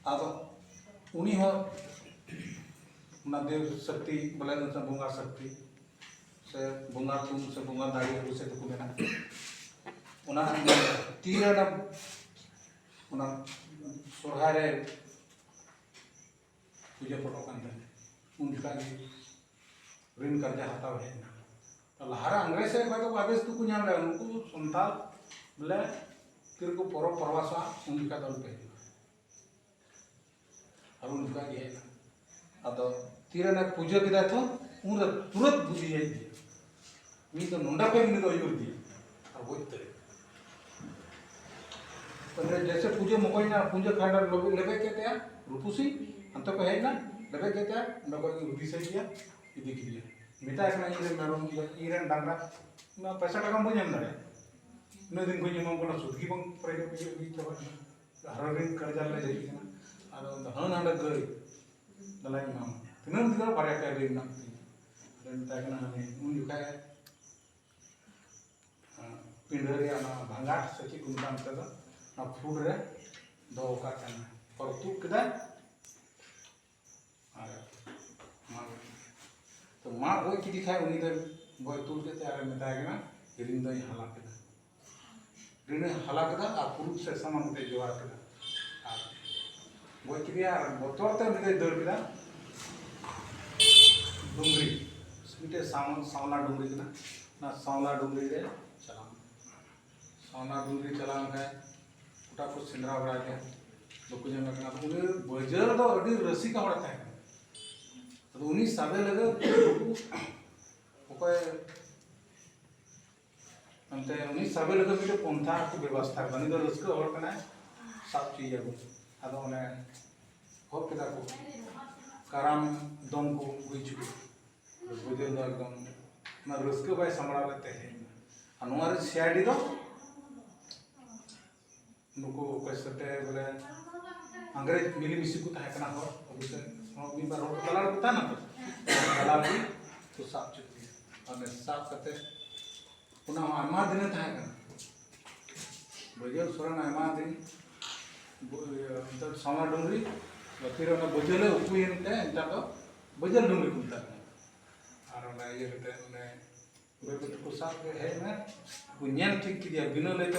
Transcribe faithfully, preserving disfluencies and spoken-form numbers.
ᱟᱫᱚ ᱩᱱᱤ ᱦᱚᱸ ᱚᱱᱟ ᱫᱮᱵ ᱥᱚᱠᱛᱤ, ᱵᱚᱞᱮ ᱵᱚᱸᱜᱟ ᱥᱚᱠᱛᱤ ᱥᱮ ᱵᱚᱸᱜᱟ ᱛᱷᱩᱢ ᱥᱮ ᱵᱚᱸᱜᱟ ᱫᱟᱲᱮ ᱟᱹᱜᱩ ᱥᱮᱫ ᱫᱚᱠᱚ ᱢᱮᱱᱟ᱾ ᱚᱱᱟ ᱛᱤᱨᱮ ᱚᱱᱟ, ᱚᱱᱟ ᱥᱚᱨᱦᱟᱭ ᱨᱮ ᱯᱩᱡᱟᱹ ᱯᱚᱨᱚᱵᱽ ᱠᱟᱱ ᱛᱟᱦᱮᱸᱫ, ᱩᱱ ᱡᱚᱠᱷᱟᱡ ᱜᱮ ᱨᱤᱱ ᱠᱟᱨᱡᱟ ᱦᱟᱛᱟᱣ ᱦᱮᱡ ᱮᱱᱟ᱾ ᱞᱟᱦᱟᱨᱮ ᱤᱝᱨᱮᱡᱽ ᱥᱮᱫ ᱠᱷᱚᱡ ᱫᱚ ᱟᱫᱮᱥ ᱫᱚᱠᱚ ᱧᱟᱢ ᱞᱮᱫᱟ, ᱩᱱᱠᱩ ᱥᱟᱱᱛᱟᱲ ᱵᱚᱞᱮ ᱛᱤᱨᱮᱠᱚ ᱯᱚᱨᱚᱵᱽ ᱯᱚᱨᱵᱟᱥᱚᱜᱼᱟ, ᱩᱱ ᱡᱚᱠᱷᱟᱡ ᱫᱚ ᱟᱞᱚᱯᱮ ᱦᱤᱡᱩᱜᱼᱟ᱾ ᱟᱨ ᱩᱱ ᱡᱚᱠᱷᱟᱡ ᱜᱮ ᱦᱮᱡ ᱮᱱᱟ᱾ ᱟᱫᱚ ᱛᱤᱨᱮ ᱚᱱᱮ ᱯᱩᱡᱟᱹ ᱠᱮᱫᱟᱭ ᱛᱚ, ᱩᱱᱨᱮ ᱛᱩᱨᱟᱹᱛ ᱵᱩᱫᱷᱤ ᱦᱮᱡ ᱮᱱᱟ᱾ ᱢᱤᱫ ᱫᱚ ᱱᱚᱰᱮ ᱠᱷᱚᱡ ᱩᱱᱤ ᱫᱚ ᱟᱹᱭᱩᱨ ᱤᱫᱤᱭᱟ ᱟᱨ ᱜᱚᱡ ᱩᱛᱟᱹᱨ᱾ ᱛᱟᱦᱞᱮ ᱡᱮᱭᱥᱮ ᱯᱩᱡᱟᱹ ᱢᱚᱠᱚᱧ ᱮᱱᱟ, ᱯᱩᱡᱟᱹ ᱠᱷᱟᱱᱰᱟᱨ ᱞᱮᱵᱮᱫ, ᱞᱮᱵᱮᱫ ᱠᱮᱫ ᱛᱟᱭᱟ, ᱨᱩᱯᱩᱥᱤ ᱦᱟᱱᱛᱮ ᱠᱷᱚᱡ ᱦᱮᱡ ᱮᱱᱟ, ᱞᱮᱵᱮᱫ ᱠᱮᱫ ᱛᱟᱭᱟ, ᱚᱸᱰᱮ ᱠᱷᱚᱡ ᱜᱮ ᱦᱩᱫᱤᱥ ᱦᱮᱡ ᱮᱱᱟ, ᱤᱫᱤ ᱠᱮᱫᱮᱭᱟ᱾ ᱢᱮᱛᱟᱭ ᱠᱟᱱᱟ, "ᱤᱧ ᱨᱮᱱ ᱢᱮᱨᱚᱢ, ᱤᱧ ᱨᱮᱱ ᱰᱟᱝᱨᱟ, ᱚᱱᱟ ᱯᱚᱭᱥᱟ ᱴᱟᱠᱟ ᱵᱟᱹᱧ ᱮᱢ ᱫᱟᱲᱮᱭᱟᱜᱼᱟ, ᱩᱱᱟᱹᱜ ᱫᱤᱱ ᱠᱷᱚᱡ ᱤᱧ ᱮᱢᱟᱢ ᱠᱟᱱᱟ, ᱥᱩᱫᱷ ᱜᱮ ᱵᱟᱝ ᱯᱮᱨᱮᱡᱚᱜ ᱠᱟᱱᱟ, ᱦᱟᱨᱚ ᱨᱮᱱ ᱠᱟᱨᱡᱟ ᱨᱮᱞᱮ ᱦᱮᱡ ᱠᱟᱱᱟ, ᱟᱫᱚ ᱦᱟᱹᱱ ᱦᱟᱸᱰᱮ ᱜᱟᱹᱭ ᱫᱮᱞᱟᱧ ᱮᱢᱟᱢᱟ, ᱛᱤᱱᱟᱹᱜ ᱮᱢ ᱤᱫᱤ ᱫᱟᱲᱮᱭᱟᱜᱼᱟ, ᱵᱟᱨᱭᱟ ᱯᱮᱭᱟ ᱜᱟᱹᱭ ᱢᱮᱱᱟᱜ ᱛᱤᱧᱟ᱾" ᱟᱫᱚ ᱢᱮᱛᱟᱭ ᱠᱟᱱᱟ, ᱦᱟᱹᱱᱤ ᱩᱱ ᱡᱚᱠᱷᱟᱡ ᱯᱤᱸᱰᱟᱹ ᱨᱮᱭᱟᱜ ᱚᱱᱟ ᱵᱷᱟᱸᱜᱟᱴ ᱥᱮ ᱪᱮᱫ ᱠᱚ ᱢᱮᱛᱟᱜᱼᱟ ᱚᱱᱛᱮ ᱫᱚ, ᱚᱱᱟ ᱯᱷᱩᱲ ᱨᱮ ᱫᱚᱦᱚ ᱠᱟᱜ ᱛᱟᱦᱮᱱᱟ᱾ ᱦᱚᱨ ᱛᱩᱫ ᱠᱮᱫᱟᱭ ᱟᱨ ᱢᱟᱜ ᱠᱮᱫᱟ᱾ ᱛᱚ ᱢᱟᱜ ᱜᱚᱡ ᱠᱮᱫᱮ ᱠᱷᱟᱡ ᱩᱱᱤ ᱫᱚ ᱜᱚᱡ ᱛᱩᱞ ᱠᱮᱫ ᱛᱮ ᱟᱨᱮ ᱢᱮᱛᱟᱭ ᱠᱟᱱᱟ, "ᱨᱤᱱ ᱫᱚᱧ ᱦᱟᱞᱟ ᱠᱮᱫᱟ᱾" ᱨᱤᱱᱮ ᱦᱟᱞᱟ ᱠᱮᱫᱟ ᱟᱨ ᱯᱩᱨᱩᱵ ᱥᱮᱫ ᱥᱟᱢᱟᱝ ᱛᱮ ᱡᱚᱦᱟᱨ ᱠᱮᱫᱟ ᱟᱨ ᱜᱚᱡ ᱠᱮᱫᱮᱭᱟ᱾ ᱟᱨ ᱵᱚᱛᱚᱨ ᱛᱮ ᱩᱱᱤ ᱫᱚᱭ ᱫᱟᱹᱲ ᱠᱮᱫᱟ ᱰᱩᱝᱨᱤ, ᱢᱤᱫᱴᱮᱡ ᱥᱟᱶ-, ᱥᱟᱣᱞᱟ ᱰᱩᱝᱨᱤ ᱠᱟᱱᱟ, ᱚᱱᱟ ᱥᱟᱣᱞᱟ ᱰᱩᱝᱨᱤ ᱨᱮ ᱪᱟᱞᱟᱣ ᱮᱱᱟ᱾ ᱥᱟᱣᱞᱟ ᱰᱩᱝᱨᱤ ᱪᱟᱞᱟᱣ ᱞᱮᱱᱠᱷᱟᱡ ᱜᱚᱴᱟ ᱠᱚ ᱥᱮᱸᱫᱽᱨᱟ ᱵᱟᱲᱟᱭ ᱜᱮᱭᱟ, ᱵᱟᱠᱚ ᱧᱟᱢᱮ ᱠᱟᱱᱟ᱾ ᱟᱫᱚ ᱩᱱᱤ ᱵᱟᱹᱡᱟᱹᱞ ᱫᱚ ᱟᱹᱰᱤ ᱨᱟᱹᱥᱤᱠᱟ ᱦᱚᱲᱮ ᱛᱟᱦᱮᱸ ᱠᱟᱱᱟ᱾ ᱟᱫᱚ ᱩᱱᱤ ᱥᱟᱵᱮ ᱞᱟᱹᱜᱤᱫ ᱚᱠᱚᱭ ᱮᱱᱛᱮ ᱩᱱᱤ ᱥᱟᱵᱮ ᱞᱟᱹᱜᱤᱫ ᱢᱤᱫᱴᱮᱡ ᱯᱚᱱᱛᱷᱟ ᱠᱚ ᱵᱮᱵᱚᱥᱛᱷᱟ ᱠᱟᱫᱟ᱾ ᱩᱱᱤ ᱫᱚ ᱨᱟᱹᱥᱠᱟᱹ ᱦᱚᱲ ᱠᱟᱱᱟᱭ, ᱥᱟᱵ ᱦᱚᱪᱚᱭᱮᱭᱟᱵᱚᱱ᱾ ᱟᱫᱚ ᱚᱱᱮ ᱦᱚᱨ ᱠᱮᱫᱟ ᱠᱚ, ᱠᱟᱨᱟᱢ ᱫᱚᱱ ᱠᱚ ᱦᱩᱭ ᱦᱚᱪᱚ ᱠᱮᱫᱟ᱾ ᱵᱩᱡᱷᱟᱹᱣ ᱫᱚ ᱮᱠᱫᱚᱢ ᱚᱱᱟ ᱨᱟᱹᱥᱠᱟᱹ ᱵᱟᱭ ᱥᱟᱢᱵᱲᱟᱣ ᱞᱮᱫ ᱛᱮ ᱦᱮᱡ ᱮᱱᱟ᱾ ᱟᱨ ᱱᱚᱣᱟ ᱨᱮ ᱥᱤ ᱟᱭ ᱰᱤ ᱫᱚ ᱱᱩᱠᱩ ᱚᱠᱚᱭ ᱥᱟᱛᱮ ᱵᱚᱞᱮ ᱤᱝᱨᱮᱡᱽ ᱢᱤᱞᱮᱢᱤᱥᱮ ᱠᱚ ᱛᱟᱦᱮᱸ ᱠᱟᱱᱟ ᱦᱚᱲ, ᱟᱵᱚ ᱥᱮᱫ ᱦᱚᱲ ᱢᱤᱫ ᱵᱟᱨ ᱦᱚᱲ ᱠᱚ ᱛᱟᱞᱟ ᱨᱮᱠᱚ ᱛᱟᱦᱮᱱᱟ ᱛᱚ, ᱛᱟᱞᱟ ᱨᱮᱜᱮ ᱠᱚ ᱥᱟᱵ ᱦᱚᱪᱚ ᱠᱮᱫᱮᱭᱟ᱾ ᱟᱨ ᱚᱸᱰᱮ ᱥᱟᱵ ᱠᱟᱛᱮ ᱚᱱᱟ ᱦᱚᱸ ᱟᱭᱢᱟ ᱫᱤᱱᱮ ᱛᱟᱦᱮᱸ ᱠᱟᱱᱟ᱾ ᱵᱟᱹᱭᱡᱟᱹᱣ ᱥᱚᱨᱮᱱ ᱟᱭᱢᱟ ᱫᱤᱱ ᱵᱚ-, ᱤᱭᱟᱹ, ᱚᱱᱛᱮ ᱥᱟᱢᱟ ᱰᱩᱝᱨᱤ, ᱯᱷᱤᱨ ᱚᱱᱟ ᱵᱟᱹᱡᱟᱹᱞ ᱮ ᱩᱠᱩᱭᱮᱱ ᱛᱮ ᱱᱮᱛᱟᱨ ᱫᱚ ᱵᱟᱹᱡᱟᱹᱞ ᱰᱩᱝᱨᱤ ᱠᱚ ᱢᱮᱛᱟᱜ ᱠᱟᱱᱟ᱾ ᱟᱨ ᱚᱱᱟ ᱤᱭᱟᱹ ᱠᱟᱛᱮ ᱚᱱᱮ ᱵᱟᱹᱭ ᱵᱟᱹᱭ ᱛᱮᱠᱚ ᱥᱟᱵ ᱦᱮᱡ ᱮᱱᱟ, ᱠᱚ ᱧᱮᱞ ᱴᱷᱤᱠ ᱠᱮᱫᱮᱭᱟ, ᱵᱤᱱᱟᱹ ᱞᱟᱹᱭᱛᱮ